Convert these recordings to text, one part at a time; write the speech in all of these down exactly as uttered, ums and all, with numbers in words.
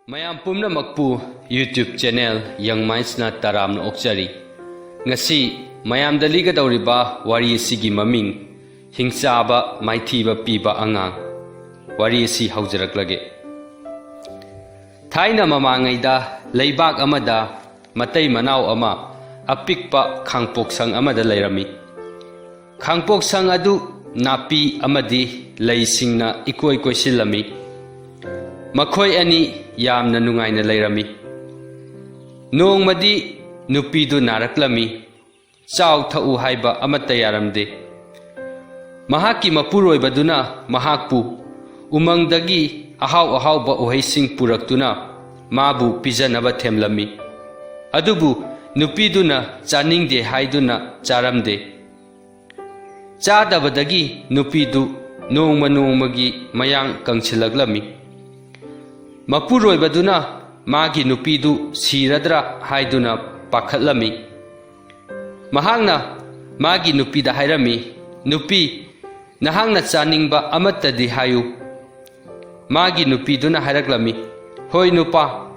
ꯃꯌꯥꯝ ꯄꯨꯝꯅꯃꯛꯄꯨ YouTube channel Young Mindsꯅ ꯇꯔꯥꯝꯅ ꯑꯣꯛꯆꯔꯤ꯫ ꯉꯁꯤ ꯃꯌꯥꯝꯗ ꯂꯤꯒꯗꯧꯔꯤꯕ ꯋꯥꯔꯤ ꯑꯁꯤꯒꯤ ꯃꯃꯤꯡ ꯍꯤꯡꯆꯥꯕ ꯃꯥꯏꯊꯤꯕ ꯄꯤꯕ ꯑꯉꯥꯡ꯫ ꯋꯥꯔꯤ ꯑꯁꯤ ꯍꯧꯖꯔꯛꯂꯒꯦ꯫ ꯊꯥꯏꯅ ꯃꯃꯥꯡꯉꯩꯗ ꯂꯩꯕꯥꯛ ꯑꯃꯗ ꯃꯇꯩ ꯃꯅꯥꯎ ꯑꯃ ꯑꯄꯤꯛꯄ ꯈꯥꯡꯄꯣꯛꯁꯪ ꯑꯃꯗ ꯂꯩꯔꯝꯃꯤ꯫ ꯈꯥꯡꯄꯣꯛꯁꯪ ꯑꯗꯨ ꯅꯥꯄꯤ ꯑꯃꯗꯤ ꯂꯩꯁꯤꯡꯅ ꯏꯀꯣꯏ ꯀꯣꯏꯁꯤꯜꯂꯝꯃꯤ꯫ ꯃꯈꯣꯏ ꯑꯅꯤ ꯌꯥꯝꯅ ꯅꯨꯡꯉꯥꯏꯅ ꯂꯩꯔꯝꯃꯤ꯫ ꯅꯣꯡꯃꯗꯤ ꯅꯨꯄꯤꯗꯨ ꯅꯥꯔꯛꯂꯝꯃꯤ꯫ ꯆꯥꯎ ꯊꯛꯎ ꯍꯥꯏꯕ ꯑꯃꯠꯇ ꯌꯥꯔꯝꯗꯦ꯫ ꯃꯍꯥꯛꯀꯤ ꯃꯄꯨꯔꯣꯏꯕꯗꯨꯅ ꯃꯍꯥꯛꯄꯨ ꯎꯃꯪꯗꯒꯤ ꯑꯍꯥꯎ ꯑꯍꯥꯎꯕ ꯎꯍꯩꯁꯤꯡ ꯄꯨꯔꯛꯇꯨꯅ ꯃꯥꯕꯨ ꯄꯤꯖꯅꯕ ꯊꯦꯝꯂꯝꯃꯤ꯫ ꯑꯗꯨꯕꯨ ꯅꯨꯄꯤꯗꯨꯅ ꯆꯥꯅꯤꯡꯗꯦ ꯍꯥꯏꯗꯨꯅ ꯆꯥꯔꯝꯗꯦ꯫ ꯆꯥꯗꯕꯗꯒꯤ ꯅꯨꯄꯤꯗꯨ ꯅꯣꯡꯃ ꯅꯣꯡꯃꯒꯤ ꯃꯌꯥꯡ ꯀꯪꯁꯤꯜꯂꯛꯂꯝꯃꯤ꯫ ꯃꯄꯨꯔꯣꯏꯕꯗꯨꯅ ꯃꯥꯒꯤ ꯅꯨꯄꯤꯗꯨ ꯁꯤꯔꯗ꯭ꯔꯥ ꯍꯥꯏꯗꯨꯅ ꯄꯥꯈꯠꯂꯝꯃꯤ꯫ ꯃꯍꯥꯛꯅ ꯃꯥꯒꯤ ꯅꯨꯄꯤꯗ ꯍꯥꯏꯔꯝꯃꯤ, "ꯅꯨꯄꯤ, ꯅꯍꯥꯛꯅ ꯆꯥꯅꯤꯡꯕ ꯑꯃꯠꯇꯗꯤ ꯍꯥꯏꯌꯨ꯫" ꯃꯥꯒꯤ ꯅꯨꯄꯤꯗꯨꯅ ꯍꯥꯏꯔꯛꯂꯝꯃꯤ, "ꯍꯣꯏ ꯅꯨꯄꯥ,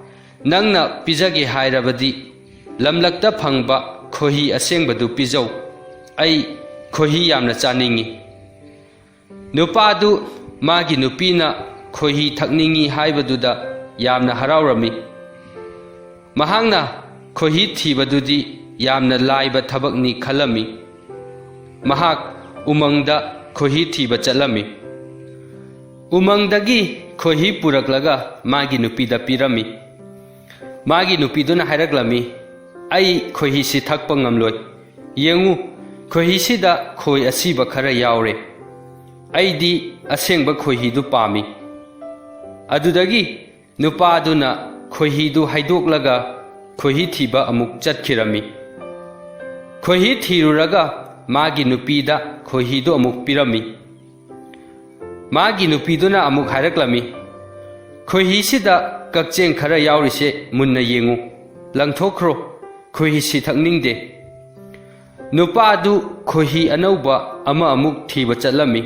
ꯅꯪꯅ ꯄꯤꯖꯒꯦ ꯍꯥꯏꯔꯕꯗꯤ ꯂꯝꯂꯛꯇ ꯐꯪꯕ ꯈꯣꯏꯍꯤ ꯑꯁꯦꯡꯕꯗꯨ ꯄꯤꯖꯧ꯫ ꯑꯩ ꯈꯣꯏꯍꯤ ꯌꯥꯝꯅ ꯆꯥꯅꯤꯡꯏ꯫" ꯅꯨꯄꯥꯗꯨ ꯃꯥꯒꯤ ꯅꯨꯄꯤꯅ ꯈꯣꯏꯍꯤ ꯊꯛꯅꯤꯡꯏ ꯍꯥꯏꯕꯗꯨꯗ ꯌꯥꯝꯅ ꯍꯔꯥꯎꯔꯝꯃꯤ꯫ ꯃꯍꯥꯛꯅ ꯈꯣꯏꯍꯤ ꯊꯤꯕꯗꯨꯗꯤ ꯌꯥꯝꯅ ꯂꯥꯏꯕ ꯊꯕꯛꯅꯤ ꯈꯜꯂꯝꯃꯤ꯫ ꯃꯍꯥꯛ ꯎꯃꯪꯗ ꯈꯣꯏꯍꯤ ꯊꯤꯕ ꯆꯠꯂꯝꯃꯤ꯫ ꯎꯃꯪꯗꯒꯤ ꯈꯣꯏꯍꯤ ꯄꯨꯔꯛꯂꯒ ꯃꯥꯒꯤ ꯅꯨꯄꯤꯗ ꯄꯤꯔꯝꯃꯤ꯫ ꯃꯥꯒꯤ ꯅꯨꯄꯤꯗꯨꯅ ꯍꯥꯏꯔꯛꯂꯝꯃꯤ, "ꯑꯩ ꯈꯣꯏꯍꯤꯁꯤ ꯊꯛꯄ ꯉꯝꯂꯣꯏ꯫ ꯌꯦꯡꯉꯨ, ꯈꯣꯏꯍꯤꯁꯤꯗ ꯈꯣꯏ ꯑꯁꯤꯕ ꯈꯔ ꯌꯥꯎꯔꯦ꯫ ꯑꯩꯗꯤ ꯑꯁꯦꯡꯕ ꯈꯣꯏꯍꯤꯗꯨ ꯄꯥꯝꯃꯤ꯫" ꯑꯗꯨꯗꯒꯤ ꯅꯨꯄꯥꯗꯨꯅ ꯈꯣꯏꯍꯤꯗꯨ ꯍꯩꯗꯣꯛꯂꯒ ꯈꯣꯏꯍꯤ ꯊꯤꯕ ꯑꯃꯨꯛ ꯆꯠꯈꯤꯔꯝꯃꯤ꯫ ꯈꯣꯏꯍꯤ ꯊꯤꯔꯨꯔꯒ ꯃꯥꯒꯤ ꯅꯨꯄꯤꯗ ꯈꯣꯏꯍꯤꯗꯨ ꯑꯃꯨꯛ ꯄꯤꯔꯝꯃꯤ꯫ ꯃꯥꯒꯤ ꯅꯨꯄꯤꯗꯨꯅ ꯑꯃꯨꯛ ꯍꯥꯏꯔꯛꯂꯝꯃꯤ, "ꯈꯣꯏꯍꯤꯁꯤꯗ ꯀꯛꯆꯦꯡ ꯈꯔ ꯌꯥꯎꯔꯤꯁꯦ ꯃꯨꯟꯅ ꯌꯦꯡꯉꯨ꯫ ꯂꯪꯊꯣꯛꯈ꯭ꯔꯣ꯫ ꯈꯣꯏꯍꯤꯁꯤ ꯊꯛꯅꯤꯡꯗꯦ꯫" ꯅꯨꯄꯥ ꯑꯗꯨ ꯈꯣꯏꯍꯤ ꯑꯅꯧꯕ ꯑꯃ ꯑꯃꯨꯛ ꯊꯤꯕ ꯆꯠꯂꯝꯃꯤ꯫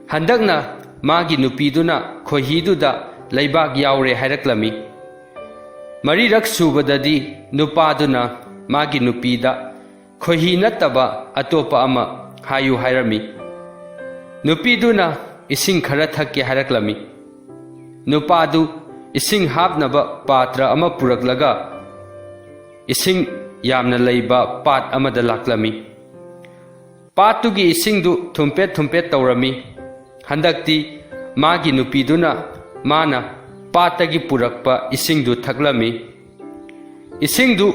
ꯍꯟꯗꯛꯅ ꯃꯥꯒꯤ ꯅꯨꯄꯤꯗꯨꯅ ꯈꯣꯏꯍꯤꯗꯨꯗ ꯂꯩꯕꯥꯛ ꯌꯥꯎꯔꯦ ꯍꯥꯏꯔꯛꯂꯝꯃꯤ꯫ ꯃꯔꯤꯔꯛ ꯁꯨꯕꯗꯗꯤ ꯅꯨꯄꯥꯗꯨꯅ ꯃꯥꯒꯤ ꯅꯨꯄꯤꯗ ꯈꯣꯏꯍꯤ ꯅꯠꯇꯕ ꯑꯇꯣꯞꯄ ꯑꯃ ꯍꯥꯏꯌꯨ ꯍꯥꯏꯔꯝꯃꯤ꯫ ꯅꯨꯄꯤꯗꯨꯅ ꯏꯁꯤꯡ ꯈꯔ ꯊꯛꯀꯦ ꯍꯥꯏꯔꯛꯂꯝꯃꯤ꯫ ꯅꯨꯄꯥꯗꯨ ꯏꯁꯤꯡ ꯍꯥꯞꯅꯕ ꯄꯥꯇ꯭ꯔ ꯑꯃ ꯄꯨꯔꯛꯂꯒ ꯏꯁꯤꯡ ꯌꯥꯝꯅ ꯂꯩꯕ ꯄꯥꯠ ꯑꯃꯗ ꯂꯥꯛꯂꯝꯃꯤ꯫ ꯄꯥꯠꯇꯨꯒꯤ ꯏꯁꯤꯡꯗꯨ ꯊꯨꯝꯄꯦꯠ ꯊꯨꯝꯄꯦꯠ ꯇꯧꯔꯝꯃꯤ꯫ ꯍꯟꯗꯛꯇꯤ ꯃꯥꯒꯤ ꯅꯨꯄꯤꯗꯨꯅ ꯃꯥꯅ ꯄꯥꯠꯇꯒꯤ ꯄꯨꯔꯛꯄ ꯏꯁꯤꯡꯗꯨ ꯊꯛꯂꯝꯃꯤ꯫ ꯏꯁꯤꯡꯗꯨ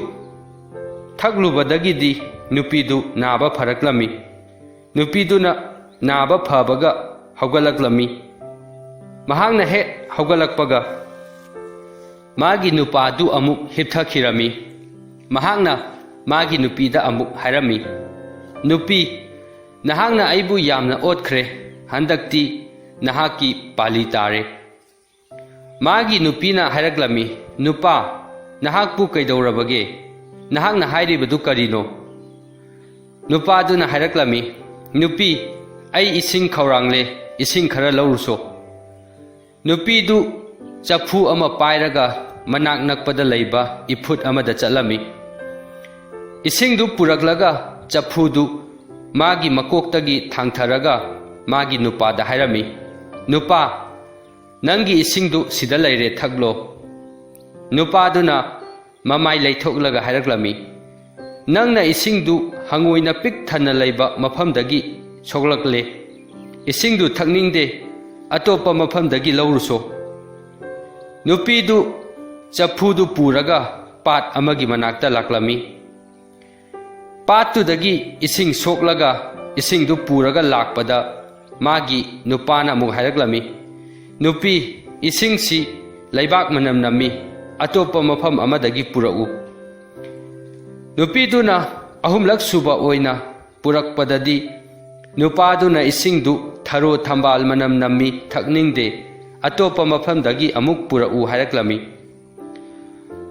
ꯊꯛꯂꯨꯕꯗꯒꯤꯗꯤ ꯅꯨꯄꯤꯗꯨ ꯅꯥꯕ ꯐꯔꯛꯂꯝꯃꯤ꯫ ꯅꯨꯄꯤꯗꯨꯅ ꯅꯥꯕ ꯐꯕꯒ ꯍꯧꯒꯠꯂꯛꯂꯝꯃꯤ꯫ ꯃꯍꯥꯛꯅ ꯍꯦꯛ ꯍꯧꯒꯠꯂꯛꯄꯒ ꯃꯥꯒꯤ ꯅꯨꯄꯥꯗꯨ ꯑꯃꯨꯛ ꯍꯤꯞꯊꯈꯤꯔꯝꯃꯤ꯫ ꯃꯍꯥꯛꯅ ꯃꯥꯒꯤ ꯅꯨꯄꯤꯗ ꯑꯃꯨꯛ ꯍꯥꯏꯔꯝꯃꯤ, "ꯅꯨꯄꯤ, ꯅꯍꯥꯛꯅ ꯑꯩꯕꯨ ꯌꯥꯝꯅ ꯑꯣꯠꯈ꯭ꯔꯦ꯫ ꯍꯟꯗꯛꯇꯤ ꯅꯍꯥꯛꯀꯤ ꯄꯥꯂꯤ ꯇꯥꯔꯦ꯫" ꯃꯥꯒꯤ ꯅꯨꯄꯤꯅ ꯍꯥꯏꯔꯛꯂꯝꯃꯤ, "ꯅꯨꯄꯥ, ꯅꯍꯥꯛꯄꯨ ꯀꯩꯗꯧꯔꯕꯒꯦ? ꯅꯍꯥꯛꯅ ꯍꯥꯏꯔꯤꯕꯗꯨ ꯀꯔꯤꯅꯣ?" ꯅꯨꯄꯥꯗꯨꯅ ꯍꯥꯏꯔꯛꯂꯝꯃꯤ, "ꯅꯨꯄꯤ, ꯑꯩ ꯏꯁꯤꯡ ꯈꯧꯔꯥꯡꯂꯦ, ꯏꯁꯤꯡ ꯈꯔ ꯂꯧꯔꯨꯁꯣ꯫" ꯅꯨꯄꯤꯗꯨ ꯆꯐꯨ ꯑꯃ ꯄꯥꯏꯔꯒ ꯃꯅꯥꯛ ꯅꯛꯄꯗ ꯂꯩꯕ ꯏꯐꯨꯠ ꯑꯃꯗ ꯆꯠꯂꯝꯃꯤ꯫ ꯏꯁꯤꯡꯗꯨ ꯄꯨꯔꯛꯂꯒ ꯆꯐꯨꯗꯨ ꯃꯥꯒꯤ ꯃꯀꯣꯛꯇꯒꯤ ꯊꯥꯡꯊꯔꯒ ꯃꯥꯒꯤ ꯅꯨꯄꯥꯗ ꯍꯥꯏꯔꯝꯃꯤ, "ꯅꯨꯄꯥ, ꯅꯪꯒꯤ ꯏꯁꯤꯡꯗꯨ ꯁꯤꯗ ꯂꯩꯔꯦ, ꯊꯛꯂꯣ꯫" ꯅꯨꯄꯥꯗꯨꯅ ꯃꯃꯥꯏ ꯂꯩꯊꯣꯛꯂꯒ ꯍꯥꯏꯔꯛꯂꯝꯃꯤ, "ꯅꯪꯅ ꯏꯁꯤꯡꯗꯨ ꯍꯪꯉꯣꯏꯅ ꯄꯤꯛ ꯊꯟꯅ ꯂꯩꯕ ꯃꯐꯝꯗꯒꯤ ꯁꯣꯛꯂꯛꯂꯦ꯫ ꯏꯁꯤꯡꯗꯨ ꯊꯛꯅꯤꯡꯗꯦ, ꯑꯇꯣꯞꯄ ꯃꯐꯝꯗꯒꯤ ꯂꯧꯔꯨꯁꯣ꯫" ꯅꯨꯄꯤꯗꯨ ꯆꯐꯨꯗꯨ ꯄꯨꯔꯒ ꯄꯥꯠ ꯑꯃꯒꯤ ꯃꯅꯥꯛꯇ ꯂꯥꯛꯂꯝꯃꯤ꯫ ꯄꯥꯠꯇꯨꯗꯒꯤ ꯏꯁꯤꯡ ꯁꯣꯛꯂꯒ ꯏꯁꯤꯡꯗꯨ ꯄꯨꯔꯒ ꯂꯥꯛꯄꯗ ꯃꯥꯒꯤ ꯅꯨꯄꯥꯅ ꯑꯃꯨꯛ ꯍꯥꯏꯔꯛꯂꯝꯃꯤ, "ꯅꯨꯄꯤ, ꯏꯁꯤꯡꯁꯤ ꯂꯩꯕꯥꯛ ꯃꯅꯝ ꯅꯝꯃꯤ, ꯑꯇꯣꯞꯄ ꯃꯐꯝ ꯑꯃꯗꯒꯤ ꯄꯨꯔꯛꯎ꯫" ꯅꯨꯄꯤꯗꯨꯅ ꯑꯍꯨꯝꯂꯛ ꯁꯨꯕ ꯑꯣꯏꯅ ꯄꯨꯔꯛꯄꯗꯗꯤ ꯅꯨꯄꯥꯗꯨꯅ ꯏꯁꯤꯡꯗꯨ ꯊꯔꯣ ꯊꯝꯕꯥꯜ ꯃꯅꯝ ꯅꯝꯃꯤ, ꯊꯛꯅꯤꯡꯗꯦ, ꯑꯇꯣꯞꯄ ꯃꯐꯝꯗꯒꯤ ꯑꯃꯨꯛ ꯄꯨꯔꯛꯎ ꯍꯥꯏꯔꯛꯂꯝꯃꯤ꯫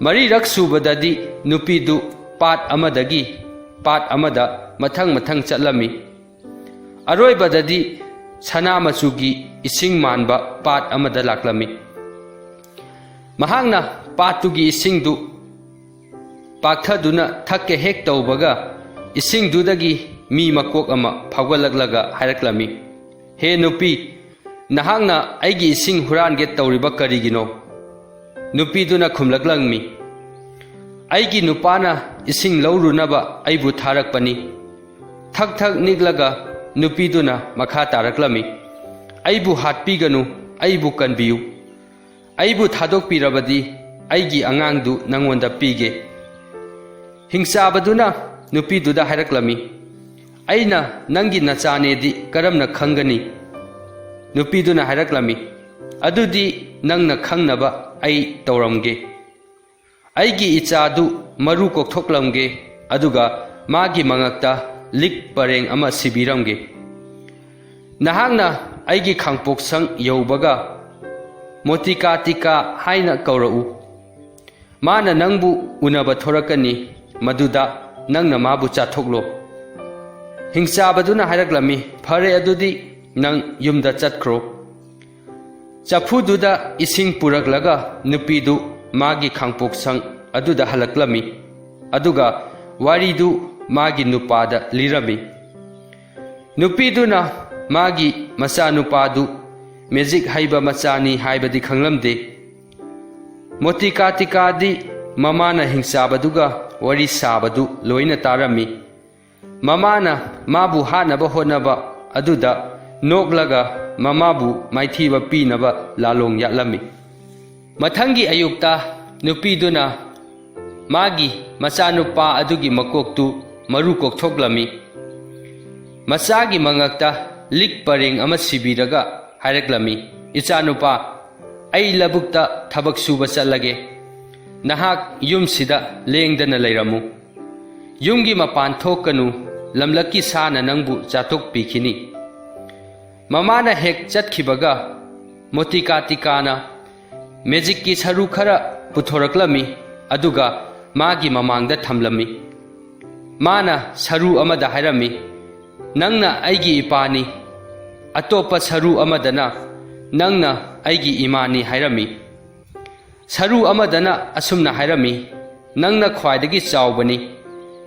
ꯃꯔꯤꯔꯛ ꯁꯨꯕꯗꯗꯤ ꯅꯨꯄꯤꯗꯨ ꯄꯥꯠ ꯑꯃꯗꯒꯤ ꯄꯥꯠ ꯑꯃꯗ ꯃꯊꯪ ꯃꯊꯪ ꯆꯠꯂꯝꯃꯤ꯫ ꯑꯔꯣꯏꯕꯗꯗꯤ ꯁꯅꯥ ꯃꯆꯨꯒꯤ ꯏꯁꯤꯡ ꯃꯥꯟꯕ ꯄꯥꯠ ꯑꯃꯗ ꯂꯥꯛꯂꯝꯃꯤ꯫ ꯃꯍꯥꯛꯅ ꯄꯥꯠꯇꯨꯒꯤ ꯏꯁꯤꯡꯗꯨ ꯄꯥꯛꯊꯗꯨꯅ ꯊꯛꯀꯦ ꯍꯦꯛ ꯇꯧꯕꯒ, ꯏꯁꯤꯡꯗꯨꯗꯒꯤ ꯃꯤ ꯃꯀꯣꯛ ꯑꯃ ꯐꯥꯎꯒꯠꯂꯛꯂꯒ ꯍꯥꯏꯔꯛꯂꯝꯃꯤ, "ꯍꯦ ꯅꯨꯄꯤ, ꯅꯍꯥꯛꯅ ꯑꯩꯒꯤ ꯏꯁꯤꯡ ꯍꯨꯔꯥꯟꯒꯦ ꯇꯧꯔꯤꯕ ꯀꯔꯤꯒꯤꯅꯣ?" ꯅꯨꯄꯤꯗꯨꯅ ꯈꯨꯝꯂꯛꯂꯝꯃꯤ, "ꯑꯩꯒꯤ ꯅꯨꯄꯥꯅ ꯏꯁꯤꯡ ꯂꯧꯔꯨꯅꯕ ꯑꯩꯕꯨ ꯊꯥꯔꯛꯄꯅꯤ꯫" ꯊꯛ ꯊꯛ ꯅꯤꯛꯂꯒ ꯅꯨꯄꯤꯗꯨꯅ ꯃꯈꯥ ꯇꯥꯔꯛꯂꯝꯃꯤ, "ꯑꯩꯕꯨ ꯍꯥꯠꯄꯤꯒꯅꯨ, ꯑꯩꯕꯨ ꯀꯟꯕꯤꯌꯨ꯫ ꯑꯩꯕꯨ ꯊꯥꯗꯣꯛꯄꯤꯔꯕꯗꯤ ꯑꯩꯒꯤ ꯑꯉꯥꯡꯗꯨ ꯅꯪꯉꯣꯟꯗ ꯄꯤꯒꯦ꯫" ꯍꯤꯡꯆꯥꯕꯗꯨꯅ ꯅꯨꯄꯤꯗꯨꯗ ꯍꯥꯏꯔꯛꯂꯝꯃꯤ, "ꯑꯩꯅ ꯅꯪꯒꯤ ꯅꯆꯥꯅꯦꯗꯤ ꯀꯔꯝꯅ ꯈꯪꯒꯅꯤ?" ꯅꯨꯄꯤꯗꯨꯅ ꯍꯥꯏꯔꯛꯂꯝꯃꯤ, "ꯑꯗꯨꯗꯤ ꯅꯪꯅ ꯈꯪꯅꯕ ꯑꯩ ꯇꯧꯔꯝꯒꯦ꯫ ꯑꯩꯒꯤ ꯏꯆꯥꯗꯨ ꯃꯔꯨ ꯀꯣꯛꯊꯣꯛꯂꯝꯒꯦ, ꯑꯗꯨꯒ ꯃꯥꯒꯤ ꯃꯉꯛꯇ ꯂꯤꯛ ꯄꯔꯦꯡ ꯑꯃ ꯁꯤꯕꯤꯔꯝꯒꯦ꯫ ꯅꯍꯥꯛꯅ ꯑꯩꯒꯤ ꯈꯥꯡꯄꯣꯛꯁꯪ ꯌꯧꯕꯒ ꯃꯣꯇꯤꯀꯥ ꯇꯤꯀꯥ ꯍꯥꯏꯅ ꯀꯧꯔꯛꯎ꯫ ꯃꯥꯅ ꯅꯪꯕꯨ ꯎꯅꯕ ꯊꯣꯔꯛꯀꯅꯤ, ꯃꯗꯨꯗ ꯅꯪꯅ ꯃꯥꯕꯨ ꯆꯥꯊꯣꯛꯂꯣ꯫" ꯍꯤꯡꯆꯥꯕꯗꯨꯅ ꯍꯥꯏꯔꯛꯂꯝꯃꯤ, "ꯐꯔꯦ, ꯑꯗꯨꯗꯤ ꯅꯪ ꯌꯨꯝꯗ ꯆꯠꯈ꯭ꯔꯣ꯫" ꯆꯐꯨꯗꯨꯗ ꯏꯁꯤꯡ ꯄꯨꯔꯛꯂꯒ ꯅꯨꯄꯤꯗꯨ ꯃꯥꯒꯤ ꯈꯥꯡꯄꯣꯛꯁꯪ ꯑꯗꯨꯗ ꯍꯜꯂꯛꯂꯝꯃꯤ, ꯑꯗꯨꯒ ꯋꯥꯔꯤꯗꯨ ꯃꯥꯒꯤ ꯅꯨꯄꯥꯗ ꯂꯤꯔꯝꯃꯤ꯫ ꯅꯨꯄꯤꯗꯨꯅ ꯃꯥꯒꯤ ꯃꯆꯥꯅꯨꯄꯥꯗꯨ ꯃꯦꯖꯤꯛ ꯍꯩꯕ ꯃꯆꯥꯅꯤ ꯍꯥꯏꯕꯗꯤ ꯈꯪꯂꯝꯗꯦ꯫ ꯃꯣꯇꯤꯀꯥ ꯇꯤꯀꯥꯗꯤ ꯃꯃꯥꯅ ꯍꯤꯡꯆꯥꯕꯗꯨꯒ ꯋꯥꯔꯤ ꯁꯥꯕꯗꯨ ꯂꯣꯏꯅ ꯇꯥꯔꯝꯃꯤ꯫ ꯃꯃꯥꯅ ꯃꯥꯕꯨ ꯍꯥꯠꯅꯕ ꯍꯣꯠꯅꯕ ꯑꯗꯨꯗ ꯅꯣꯛꯂꯒ ꯃꯃꯥꯕꯨ ꯃꯥꯏꯊꯤꯕ ꯄꯤꯅꯕ ꯂꯥꯂꯣꯡ ꯌꯥꯠꯂꯝꯃꯤ꯫ ꯃꯊꯪꯒꯤ ꯑꯌꯨꯛꯇ ꯅꯨꯄꯤꯗꯨꯅ ꯃꯥꯒꯤ ꯃꯆꯥꯅꯨꯄꯥ ꯑꯗꯨꯒꯤ ꯃꯀꯣꯛꯇꯨ ꯃꯔꯨ ꯀꯣꯛꯊꯣꯛꯂꯝꯃꯤ꯫ ꯃꯆꯥꯒꯤ ꯃꯉꯛꯇ ꯂꯤꯛ ꯄꯔꯦꯡ ꯑꯃ ꯁꯤꯕꯤꯔꯒ ꯍꯥꯏꯔꯛꯂꯝꯃꯤ, "ꯏꯆꯥꯅꯨꯄꯥ, ꯑꯩ ꯂꯧꯕꯨꯛꯇ ꯊꯕꯛ ꯁꯨꯕ ꯆꯠꯂꯒꯦ꯫ ꯅꯍꯥꯛ ꯌꯨꯝꯁꯤꯗ ꯂꯦꯡꯗꯅ ꯂꯩꯔꯝꯃꯨ꯫ ꯌꯨꯝꯒꯤ ꯃꯄꯥꯟ ꯊꯣꯛꯀꯅꯨ, ꯂꯝꯂꯛꯀꯤ ꯁꯥꯅ ꯅꯪꯕꯨ ꯆꯥꯊꯣꯛꯄꯤꯈꯤꯅꯤ꯫" ꯃꯃꯥꯅ ꯍꯦꯛ ꯆꯠꯈꯤꯕꯒ ꯃꯣꯇꯤꯀꯥ ꯇꯤꯀꯥꯅ ꯃꯦꯖꯤꯛꯀꯤ ꯁꯔꯨ ꯈꯔ ꯄꯨꯊꯣꯔꯛꯂꯝꯃꯤ, ꯑꯗꯨꯒ ꯃꯥꯒꯤ ꯃꯃꯥꯡꯗ ꯊꯝꯂꯝꯃꯤ꯫ ꯃꯥꯅ ꯁꯔꯨ ꯑꯃꯗ ꯍꯥꯏꯔꯝꯃꯤ, "ꯅꯪꯅ ꯑꯩꯒꯤ ꯏꯄꯥꯅꯤ꯫" ꯑꯇꯣꯞꯄ ꯁꯔꯨ ꯑꯃꯗꯅ, "ꯅꯪꯅ ꯑꯩꯒꯤ ꯏꯃꯥꯅꯤ" ꯍꯥꯏꯔꯝꯃꯤ꯫ ꯁꯔꯨ ꯑꯃꯗꯅ ꯑꯁꯨꯝꯅ ꯍꯥꯏꯔꯝꯃꯤ, "ꯅꯪꯅ ꯈ꯭ꯋꯥꯏꯗꯒꯤ ꯆꯥꯎꯕꯅꯤ,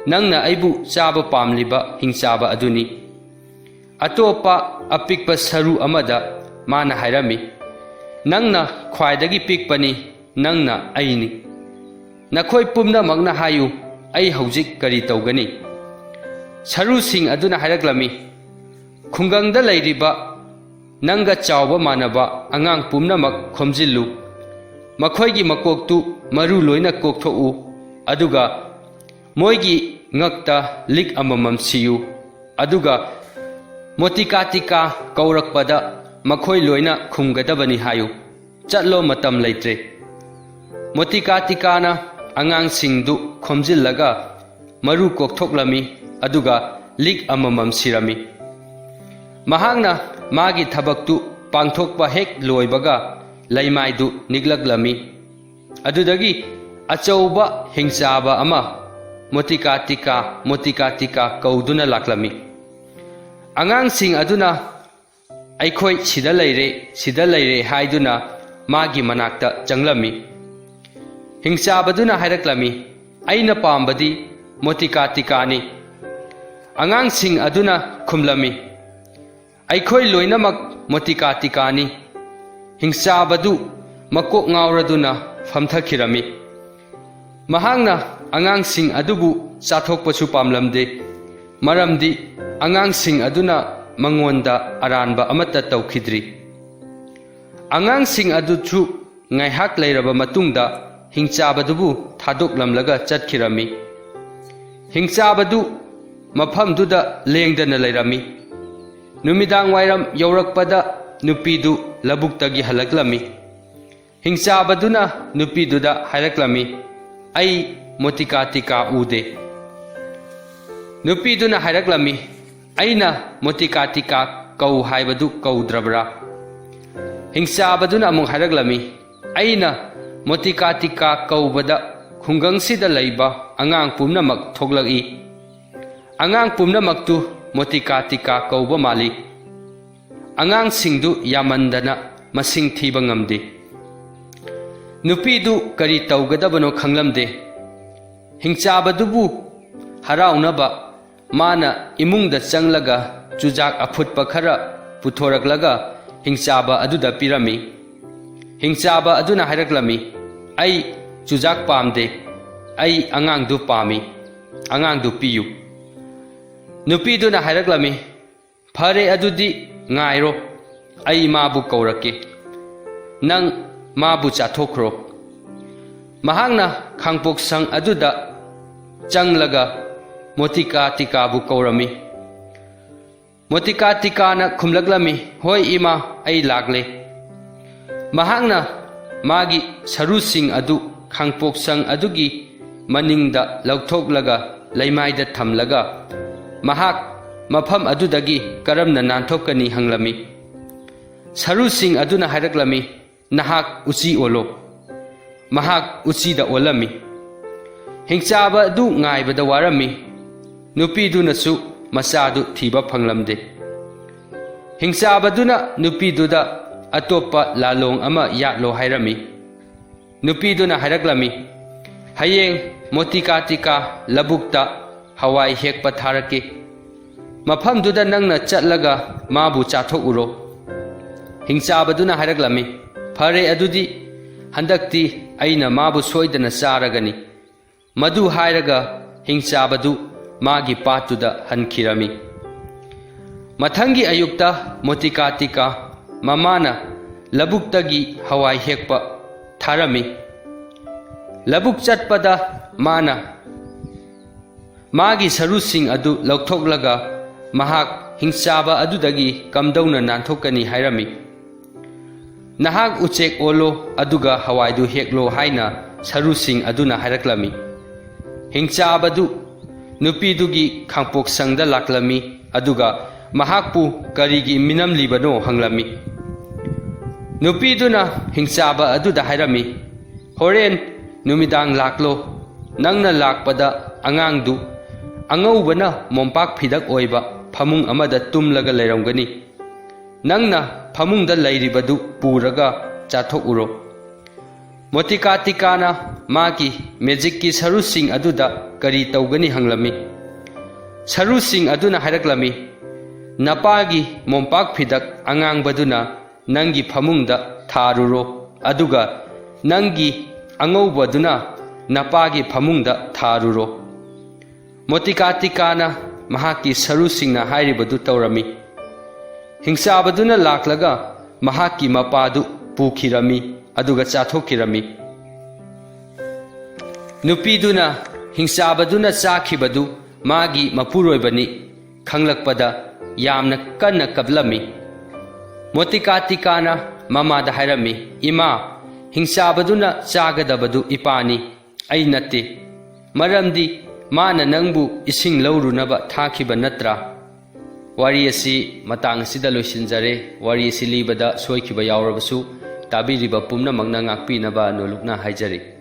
ꯅꯪꯅ ꯑꯩꯕꯨ ꯆꯥꯕ ꯄꯥꯝꯂꯤꯕ ꯍꯤꯡꯆꯥꯕ ꯑꯗꯨꯅꯤ꯫" ꯑꯇꯣꯞꯄ ꯑꯄꯤꯛꯄ ꯁꯔꯨ ꯑꯃꯗ ꯃꯥꯅ ꯍꯥꯏꯔꯝꯃꯤ, "ꯅꯪꯅ ꯈ꯭ꯋꯥꯏꯗꯒꯤ ꯄꯤꯛꯄꯅꯤ, ꯅꯪꯅ ꯑꯩꯅꯤ꯫ ꯅꯈꯣꯏ ꯄꯨꯝꯅꯃꯛꯅ ꯍꯥꯏꯌꯨ, ꯑꯩ ꯍꯧꯖꯤꯛ ꯀꯔꯤ ꯇꯧꯒꯅꯤ?" ꯁꯔꯨꯁꯤꯡ ꯑꯗꯨꯅ ꯍꯥꯏꯔꯛꯂꯝꯃꯤ, "ꯈꯨꯡꯒꯪꯗ ꯂꯩꯔꯤꯕ ꯅꯪꯒ ꯆꯥꯎꯕ ꯃꯥꯟꯅꯕ ꯑꯉꯥꯡ ꯄꯨꯝꯅꯃꯛ ꯈꯣꯝꯖꯤꯜꯂꯨ꯫ ꯃꯈꯣꯏꯒꯤ ꯃꯀꯣꯛꯇꯨ ꯃꯔꯨ ꯂꯣꯏꯅ ꯀꯣꯛꯊꯣꯛꯎ, ꯑꯗꯨꯒ ꯃꯣꯏꯒꯤ ꯉꯛꯇ ꯂꯤꯛ ꯑꯃꯃꯝ ꯁꯤꯌꯨ, ꯑꯗꯨꯒ ꯃꯣꯇꯤꯀꯥꯇꯤꯀꯥ ꯀꯧꯔꯛꯄꯗ ꯃꯈꯣꯏ ꯂꯣꯏꯅ ꯈꯨꯝꯒꯗꯕꯅꯤ ꯍꯥꯏꯌꯨ꯫ ꯆꯠꯂꯣ, ꯃꯇꯝ ꯂꯩꯇ꯭ꯔꯦ꯫" ꯃꯣꯇꯤꯀꯥꯇꯤꯀꯥꯅ ꯑꯉꯥꯡꯁꯤꯡꯗꯨ ꯈꯣꯝꯖꯤꯜꯂꯒ ꯃꯔꯨ ꯀꯣꯛꯊꯣꯛꯂꯝꯃꯤ, ꯑꯗꯨꯒ ꯂꯤꯛ ꯑꯃꯃꯝ ꯁꯤꯔꯝꯃꯤ꯫ ꯃꯍꯥꯛꯅ ꯃꯥꯒꯤ ꯊꯕꯛꯇꯨ ꯄꯥꯡꯊꯣꯛꯄ ꯍꯦꯛ ꯂꯣꯏꯕꯒ ꯂꯩꯃꯥꯏꯗꯨ ꯅꯤꯛꯂꯛꯂꯝꯃꯤ꯫ ꯑꯗꯨꯗꯒꯤ ꯑꯆꯧꯕ ꯍꯤꯡꯆꯥꯕ ꯑꯃ ꯃꯣꯇꯤꯀꯥꯇꯤꯀꯥ, ꯃꯣꯇꯤꯀꯥꯇꯤꯀꯥ ꯀꯧꯗꯨꯅ ꯂꯥꯛꯂꯝꯃꯤ꯫ ꯑꯉꯥꯡꯁꯤꯡ ꯑꯗꯨꯅ "ꯑꯩꯈꯣꯏ ꯁꯤꯗ ꯂꯩꯔꯦ, ꯁꯤꯗ ꯂꯩꯔꯦ" ꯍꯥꯏꯗꯨꯅ ꯃꯥꯒꯤ ꯃꯅꯥꯛꯇ ꯆꯪꯂꯝꯃꯤ꯫ ꯍꯤꯡꯆꯥꯕꯗꯨꯅ ꯍꯥꯏꯔꯛꯂꯝꯃꯤ, "ꯑꯩꯅ ꯄꯥꯝꯕꯗꯤ ꯃꯣꯇꯤꯀꯥꯇꯤꯀꯥꯅꯤ꯫" ꯑꯉꯥꯡꯁꯤꯡ ꯑꯗꯨꯅ ꯈꯨꯝꯂꯝꯃꯤ, "ꯑꯩꯈꯣꯏ ꯂꯣꯏꯅꯃꯛ ꯃꯣꯇꯤꯀꯥꯇꯤꯀꯥꯅꯤ꯫" ꯍꯤꯡꯆꯥꯕꯗꯨ ꯃꯀꯣꯛ ꯉꯥꯎꯔꯗꯨꯅ ꯐꯝꯊꯈꯤꯔꯝꯃꯤ꯫ ꯃꯍꯥꯛꯅ ꯑꯉꯥꯡꯁꯤꯡ ꯑꯗꯨꯕꯨ ꯆꯥꯊꯣꯛꯄꯁꯨ ꯄꯥꯝꯂꯝꯗꯦ, ꯃꯔꯝꯗꯤ ꯑꯉꯥꯡꯁꯤꯡ ꯑꯗꯨꯅ ꯃꯉꯣꯟꯗ ꯑꯔꯥꯟꯕ ꯑꯃꯠꯇ ꯇꯧꯈꯤꯗ꯭ꯔꯤ꯫ ꯑꯉꯥꯡꯁꯤꯡ ꯑꯗꯨꯁꯨ ꯉꯥꯏꯍꯥꯛ ꯂꯩꯔꯕ ꯃꯇꯨꯡꯗ ꯍꯤꯡꯆꯥꯕꯗꯨꯕꯨ ꯊꯥꯗꯣꯛꯂꯝꯂꯒ ꯆꯠꯈꯤꯔꯝꯃꯤ꯫ ꯍꯤꯡꯆꯥꯕꯗꯨ ꯃꯐꯝꯗꯨꯗ ꯂꯦꯡꯗꯅ ꯂꯩꯔꯝꯃꯤ꯫ ꯅꯨꯃꯤꯗꯥꯡ ꯋꯥꯏꯔꯝ ꯌꯧꯔꯛꯄꯗ ꯅꯨꯄꯤꯗꯨ ꯂꯧꯕꯨꯛꯇꯒꯤ ꯍꯜꯂꯛꯂꯝꯃꯤ꯫ ꯍꯤꯡꯆꯥꯕꯗꯨꯅ ꯅꯨꯄꯤꯗꯨꯗ ꯍꯥꯏꯔꯛꯂꯝꯃꯤ, "ꯑꯩ ꯃꯣꯇꯤꯀꯥꯇꯤꯀꯥ ꯎꯗꯦ꯫" ꯅꯨꯄꯤꯗꯨꯅ ꯍꯥꯏꯔꯛꯂꯝꯃꯤ, "ꯑꯩꯅ ꯃꯣꯇꯤꯀꯥꯇꯤꯀꯥ ꯀꯧ ꯍꯥꯏꯕꯗꯨ ꯀꯧꯗ꯭ꯔꯕ꯭ꯔꯥ?" ꯍꯤꯡꯆꯥꯕꯗꯨꯅ ꯑꯃꯨꯛ ꯍꯥꯏꯔꯛꯂꯝꯃꯤ, "ꯑꯩꯅ ꯃꯣꯇꯤꯀꯥꯇꯤꯀꯥ ꯀꯧꯕꯗ ꯈꯨꯡꯒꯪꯁꯤꯗ ꯂꯩꯕ ꯑꯉꯥꯡ ꯄꯨꯝꯅꯃꯛ ꯊꯣꯛꯂꯛꯏ꯫ ꯑꯉꯥꯡ ꯄꯨꯝꯅꯃꯛꯇꯨ ꯃꯣꯇꯤꯀꯥꯇꯤꯀꯥ ꯀꯧꯕ ꯃꯥꯜꯂꯤ꯫ ꯑꯉꯥꯡꯁꯤꯡꯗꯨ ꯌꯥꯝꯃꯟꯗꯅ ꯃꯁꯤꯡ ꯊꯤꯕ ꯉꯝꯗꯦ꯫" ꯅꯨꯄꯤꯗꯨ ꯀꯔꯤ ꯇꯧꯒꯗꯕꯅꯣ ꯈꯪꯂꯝꯗꯦ꯫ ꯍꯤꯡꯆꯥꯕꯗꯨꯕꯨ ꯍꯔꯥꯎꯅꯕ ꯃꯥꯅ ꯏꯃꯨꯡꯗ ꯆꯪꯂꯒ ꯆꯨꯖꯥꯛ ꯑꯐꯨꯠꯄ ꯈꯔ ꯄꯨꯊꯣꯔꯛꯂꯒ ꯍꯤꯡꯆꯥꯕ ꯑꯗꯨꯗ ꯄꯤꯔꯝꯃꯤ꯫ ꯍꯤꯡꯆꯥꯕ ꯑꯗꯨꯅ ꯍꯥꯏꯔꯛꯂꯝꯃꯤ, "ꯑꯩ ꯆꯨꯖꯥꯛ ꯄꯥꯝꯗꯦ, ꯑꯩ ꯑꯉꯥꯡꯗꯨ ꯄꯥꯝꯃꯤ, ꯑꯉꯥꯡꯗꯨ ꯄꯤꯌꯨ"꯫ ꯅꯨꯄꯤꯗꯨꯅ ꯍꯥꯏꯔꯛꯂꯝꯃꯤ, "ꯐꯔꯦ, ꯑꯗꯨꯗꯤ ꯉꯥꯏꯔꯣ, ꯑꯩ ꯃꯥꯕꯨ ꯀꯧꯔꯛꯀꯦ꯫ ꯅꯪ ꯃꯥꯕꯨ ꯆꯥꯊꯣꯛꯈ꯭ꯔꯣ"꯫ ꯃꯍꯥꯛꯅ ꯈꯥꯡꯄꯣꯛꯁꯪ ꯑꯗꯨꯗ ꯆꯪꯂꯒ ꯃꯣꯇꯤꯀꯥ ꯇꯤꯀꯥꯕꯨ ꯀꯧꯔꯝꯃꯤ꯫ ꯃꯣꯇꯤꯀꯥ ꯇꯤꯀꯥꯅ ꯈꯨꯝꯂꯛꯂꯝꯃꯤ, "ꯍꯣꯏ ꯏꯃꯥ, ꯑꯩ ꯂꯥꯛꯂꯦ"꯫ ꯃꯍꯥꯛꯅ ꯃꯥꯒꯤ ꯁꯔꯨꯁꯤꯡ ꯑꯗꯨ ꯈꯥꯡꯄꯣꯛꯁꯪ ꯑꯗꯨꯒꯤ ꯃꯅꯤꯡꯗ ꯂꯧꯊꯣꯛꯂꯒ ꯂꯩꯃꯥꯏꯗ ꯊꯝꯂꯒ ꯃꯍꯥꯛ ꯃꯐꯝ ꯑꯗꯨꯗꯒꯤ ꯀꯔꯝꯅ ꯅꯥꯟꯊꯣꯛꯀꯅꯤ ꯍꯪꯂꯝꯃꯤ꯫ ꯁꯔꯨꯁꯤꯡ ꯑꯗꯨꯅ ꯍꯥꯏꯔꯛꯂꯝꯃꯤ, "ꯅꯍꯥꯛ ꯎꯆꯤ ꯑꯣꯜꯂꯣ"꯫ ꯃꯍꯥꯛ ꯎꯆꯤꯗ ꯑꯣꯜꯂꯝꯃꯤ꯫ ꯍꯤꯡꯆꯥꯕ ꯑꯗꯨ ꯉꯥꯏꯕꯗ ꯋꯥꯔꯝꯃꯤ꯫ ꯅꯨꯄꯤꯗꯨꯅꯁꯨ ꯃꯆꯥꯗꯨ ꯊꯤꯕ ꯐꯪꯂꯝꯗꯦ꯫ ꯍꯤꯡꯆꯥꯕꯗꯨꯅ ꯅꯨꯄꯤꯗꯨꯗ ꯑꯇꯣꯞꯄ ꯂꯥꯂꯣꯡ ꯑꯃ ꯌꯥꯠꯂꯣ ꯍꯥꯏꯔꯝꯃꯤ꯫ ꯅꯨꯄꯤꯗꯨꯅ ꯍꯥꯏꯔꯛꯂꯝꯃꯤ, "ꯍꯌꯦꯡ ꯃꯣꯇꯤꯀꯥ ꯇꯤꯀꯥ ꯂꯧꯕꯨꯛꯇ ꯍꯋꯥꯏ ꯍꯦꯛꯄ ꯊꯥꯔꯛꯀꯦ꯫ ꯃꯐꯝꯗꯨꯗ ꯅꯪꯅ ꯆꯠꯂꯒ ꯃꯥꯕꯨ ꯆꯥꯊꯣꯛꯎꯔꯣ"꯫ ꯍꯤꯡꯆꯥꯕꯗꯨꯅ ꯍꯥꯏꯔꯛꯂꯝꯃꯤ, "ꯐꯔꯦ, ꯑꯗꯨꯗꯤ ꯍꯟꯗꯛꯇꯤ ꯑꯩꯅ ꯃꯥꯕꯨ ꯁꯣꯏꯗꯅ ꯆꯥꯔꯒꯅꯤ"꯫ ꯃꯗꯨ ꯍꯥꯏꯔꯒ ꯍꯤꯡꯆꯥꯕꯗꯨ ꯃꯥꯒꯤ ꯄꯥꯠꯇꯨꯗ ꯍꯟꯈꯤꯔꯝꯃꯤ꯫ ꯃꯊꯪꯒꯤ ꯑꯌꯨꯛꯇ ꯃꯣꯇꯤꯀꯥ ꯇꯤꯀꯥ ꯃꯃꯥꯅ ꯂꯧꯕꯨꯛꯇꯒꯤ ꯍꯋꯥꯏ ꯍꯦꯛꯄ ꯊꯥꯔꯝꯃꯤ꯫ ꯂꯧꯕꯨꯛ ꯆꯠꯄꯗ ꯃꯥꯅ ꯃꯥꯒꯤ ꯁꯔꯨꯁꯤꯡ ꯑꯗꯨ ꯂꯧꯊꯣꯛꯂꯒ ꯃꯍꯥꯛ ꯍꯤꯡꯆꯥꯕ ꯑꯗꯨꯗꯒꯤ ꯀꯝꯗꯧꯅ ꯅꯥꯟꯊꯣꯛꯀꯅꯤ ꯍꯥꯏꯔꯝꯃꯤ꯫ "ꯅꯍꯥꯛ ꯎꯆꯦꯛ ꯑꯣꯜꯂꯣ, ꯑꯗꯨꯒ ꯍꯋꯥꯏꯗꯨ ꯍꯦꯛꯂꯣ" ꯍꯥꯏꯅ ꯁꯔꯨꯁꯤꯡ ꯑꯗꯨꯅ ꯍꯥꯏꯔꯛꯂꯝꯃꯤ꯫ ꯍꯤꯡꯆꯥꯕꯗꯨ ꯅꯨꯄꯤꯗꯨꯒꯤ ꯈꯥꯡꯄꯣꯛꯁꯪꯗ ꯂꯥꯛꯂꯝꯃꯤ, ꯑꯗꯨꯒ ꯃꯍꯥꯛꯄꯨ ꯀꯔꯤꯒꯤ ꯃꯤꯅꯝꯂꯤꯕꯅꯣ ꯍꯪꯂꯝꯃꯤ꯫ ꯅꯨꯄꯤꯗꯨꯅ ꯍꯤꯡꯆꯥꯕ ꯑꯗꯨꯗ ꯍꯥꯏꯔꯝꯃꯤ, "ꯍꯣꯔꯦꯟ ꯅꯨꯃꯤꯗꯥꯡ ꯂꯥꯛꯂꯣ꯫ ꯅꯪꯅ ꯂꯥꯛꯄꯗ ꯑꯉꯥꯡꯗꯨ ꯑꯉꯧꯕꯅ ꯃꯣꯝꯄꯥꯛ ꯐꯤꯗꯛ ꯑꯣꯏꯕ ꯐꯃꯨꯡ ꯑꯃꯗ ꯇꯨꯝꯂꯒ ꯂꯩꯔꯝꯒꯅꯤ꯫ ꯅꯪꯅ ꯐꯃꯨꯡꯗ ꯂꯩꯔꯤꯕꯗꯨ ꯄꯨꯔꯒ ꯆꯥꯊꯣꯛꯎꯔꯣ"꯫ ꯃꯣꯇꯤꯀꯥꯇꯤꯀꯥꯅ ꯃꯥꯒꯤ ꯃꯦꯖꯤꯛꯀꯤ ꯁꯔꯨꯁꯤꯡ ꯑꯗꯨꯗ ꯀꯔꯤ ꯇꯧꯒꯅꯤ ꯍꯪꯂꯝꯃꯤ꯫ ꯁꯔꯨꯁꯤꯡ ꯑꯗꯨꯅ ꯍꯥꯏꯔꯛꯂꯝꯃꯤ, "ꯅꯄꯥꯒꯤ ꯃꯣꯝꯄꯥꯛ ꯐꯤꯗꯛ ꯑꯉꯥꯡꯕꯗꯨꯅ ꯅꯪꯒꯤ ꯐꯃꯨꯡꯗ ꯊꯥꯔꯨꯔꯣ, ꯑꯗꯨꯒ ꯅꯪꯒꯤ ꯑꯉꯧꯕꯗꯨꯅ ꯅꯄꯥꯒꯤ ꯐꯃꯨꯡꯗ ꯊꯥꯔꯨꯔꯣ"꯫ ꯃꯣꯇꯤꯀꯥꯇꯤꯀꯥꯅ ꯃꯍꯥꯛꯀꯤ ꯁꯔꯨꯁꯤꯡꯅ ꯍꯥꯏꯔꯤꯕꯗꯨ ꯇꯧꯔꯝꯃꯤ꯫ ꯍꯤꯡꯆꯥꯕꯗꯨꯅ ꯂꯥꯛꯂꯒ ꯃꯍꯥꯛꯀꯤ ꯃꯄꯥꯗꯨ ꯄꯨꯈꯤꯔꯝꯃꯤ, ꯑꯗꯨꯒ ꯆꯥꯊꯣꯛꯈꯤꯔꯝꯃꯤ꯫ ꯅꯨꯄꯤꯗꯨꯅ ꯍꯤꯡꯆꯥꯕꯗꯨꯅ ꯆꯥꯈꯤꯕꯗꯨ ꯃꯥꯒꯤ ꯃꯄꯨꯔꯣꯏꯕꯅꯤ ꯈꯪꯂꯛꯄꯗ ꯌꯥꯝꯅ ꯀꯟꯅ ꯀꯞꯂꯝꯃꯤ꯫ ꯃꯣꯇꯤꯀꯥꯇꯤꯀꯥꯅ ꯃꯃꯥꯗ ꯍꯥꯏꯔꯝꯃꯤ, "ꯏꯃꯥ, ꯍꯤꯡꯆꯥꯕꯗꯨꯅ ꯆꯥꯒꯗꯕꯗꯨ ꯏꯄꯥꯅꯤ, ꯑꯩ ꯅꯠꯇꯦ꯫ ꯃꯔꯝꯗꯤ ꯃꯥꯅ ꯅꯪꯕꯨ ꯏꯁꯤꯡ ꯂꯧꯔꯨꯅꯕ ꯊꯥꯈꯤꯕ ꯅꯠꯇ꯭ꯔꯥ?" ꯋꯥꯔꯤ ꯑꯁꯤ ꯃꯇꯥꯡ ꯑꯁꯤꯗ ꯂꯣꯏꯁꯤꯟꯖꯔꯦ꯫ ꯋꯥꯔꯤ ꯑꯁꯤ ꯂꯤꯕꯗ ꯁꯣꯏꯈꯤꯕ ꯌꯥꯎꯔꯕꯁꯨ ꯇꯥꯕꯤꯔꯤꯕ ꯄꯨꯝꯅꯃꯛꯅ ꯉꯥꯛꯄꯤꯅꯕ ꯅꯣꯂꯨꯛꯅ ꯍꯥꯏꯖꯔꯤ꯫